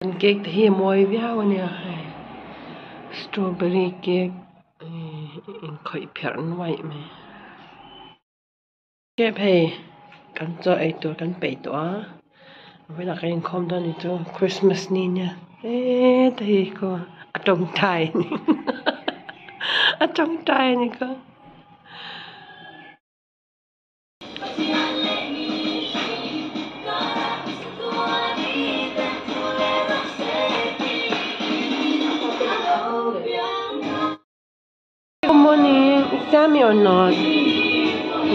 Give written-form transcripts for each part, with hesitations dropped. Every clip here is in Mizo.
An cake te hi a mawi viau a nia hei strawberry cake inkhawih pherh nuaih mai tep hei kan chaw ei tur kan peih tawh a vawiinah kan inkhawm dawn a ni chu christmas ni nia heta hi khaw a tawngtai a ni a tawngtai a ni khaw. Good morning. It's yummy or not?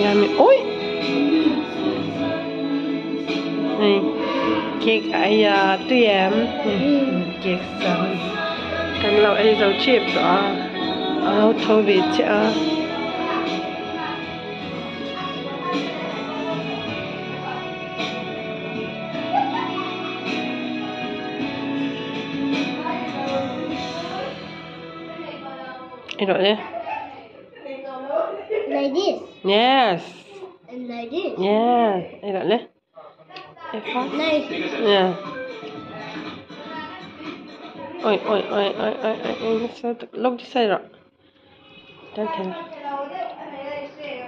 Yummy. Oi! Hey, cake ai tui em. Cake sam. Kan lo ei zo chip tawh a. A lo tho ve chiah a. Ei rawh le. Like this. Yes. And like this. Yeah. Ei rawh le. Ei fast. Nice. Yeah. Oi oi oi oi oi oi oi nasa tak lok di sai rawh. Tan thei. Mom sing.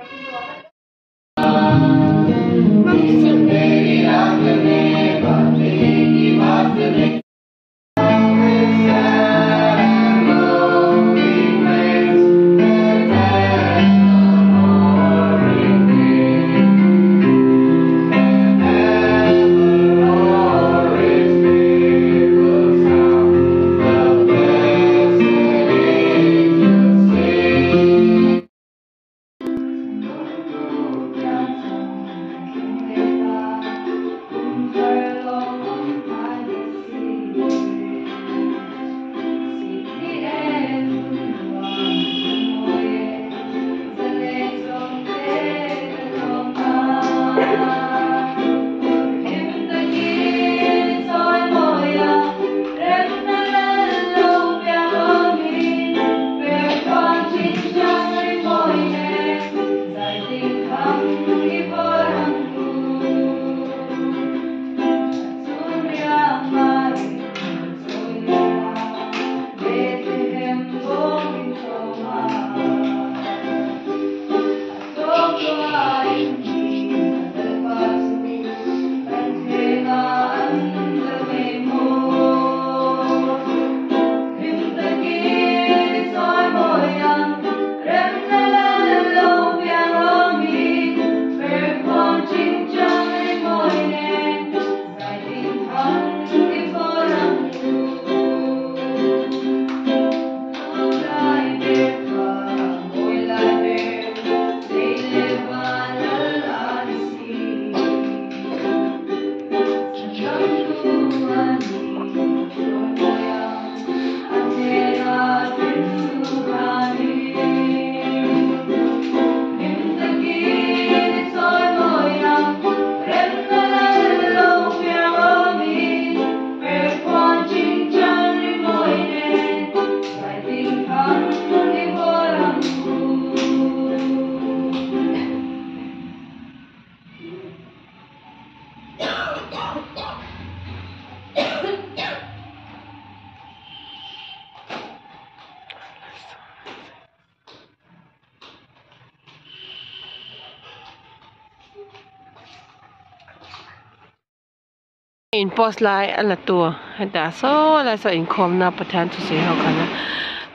In post lai a la tu hetah saw lai saw inkhawmna Pathian thusawi ho khan a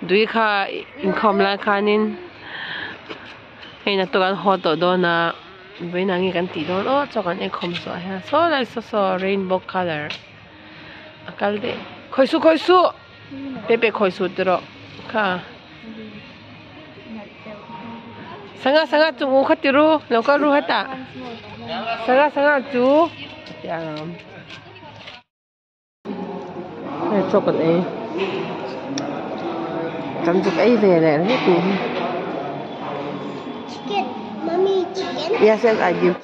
tui kha inkhawm lai khanin hei naktuk an haw tawh dawn a vawiinah nge kan tih dawn aw chaw kan inkhawm zawh hian saw lai saw saw rainbow colour a kal daih khawi suh khawi suh pepe khawi suh ti rawh kha sangha sangha chung u kha ti ru lo kal ru hetah sangha sangha chu hei chaw kan ei kan zuk ei ve leh ringawt tih hi. Chicken mommy chicken. Yes yes I give.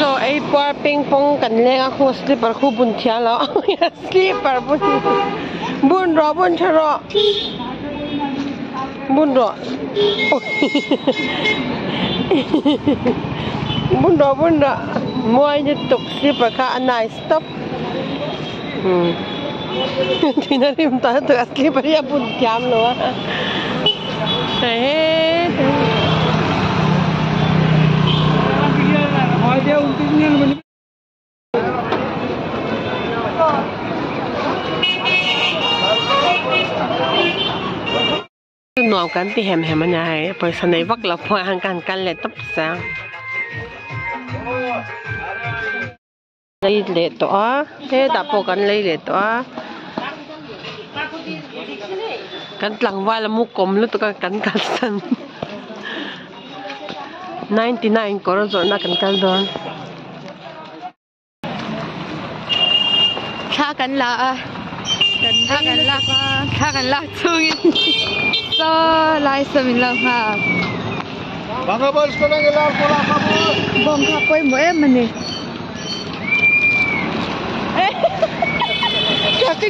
Chaw ei puar ping pong kan leng a khu slipper khu bun thiam lo slipper bun bun rawh bun tha rawh bun rawh bun rawh bun rawh mawi lutuk slipper kha a nice tawp. Thin a rim ta lutuk a slipper hi a bun thiam lo a Nuam kan ti hem hem a nia hei pawisa nei vak lo pawh hian kan kal leh tawp sia. Lei leh tawh a hetah pawh kan lei leh tawh a kan tlangval a mu kawm lutuk a kan kalsan 99 kawr zawrhna kan kal dawn. Thla kan la a thla kan lak thla kan lak chungin saw lai saw min lo nghak. Bawng kha pawimawh em a ni.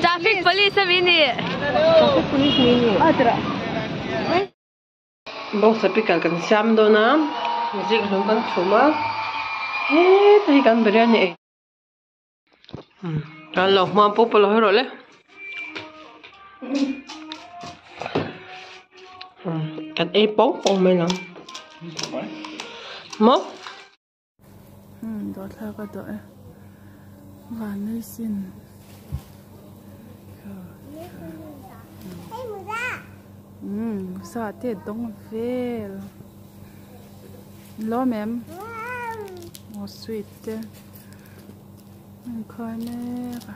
Traffic police a mi ni. Traffic police mi ni. Bawngsa pickle kan siam dawn a zik hlum kan chhum a heta hi kan biryani ei kan lo hmuam pawh pawh lo hawi rawh le kan ei pawng pawng mai lo maw. Dawh thlak a dawh e van nui sin sa te dawng vel lawm em aw sweet te an khawi mek a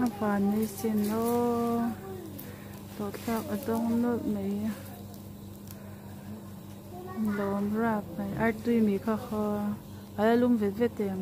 a van nui sin aw dawh thlak a dawng nawlh mai. Lawm rap mai artui mi kha khaw a la lum vet vet em.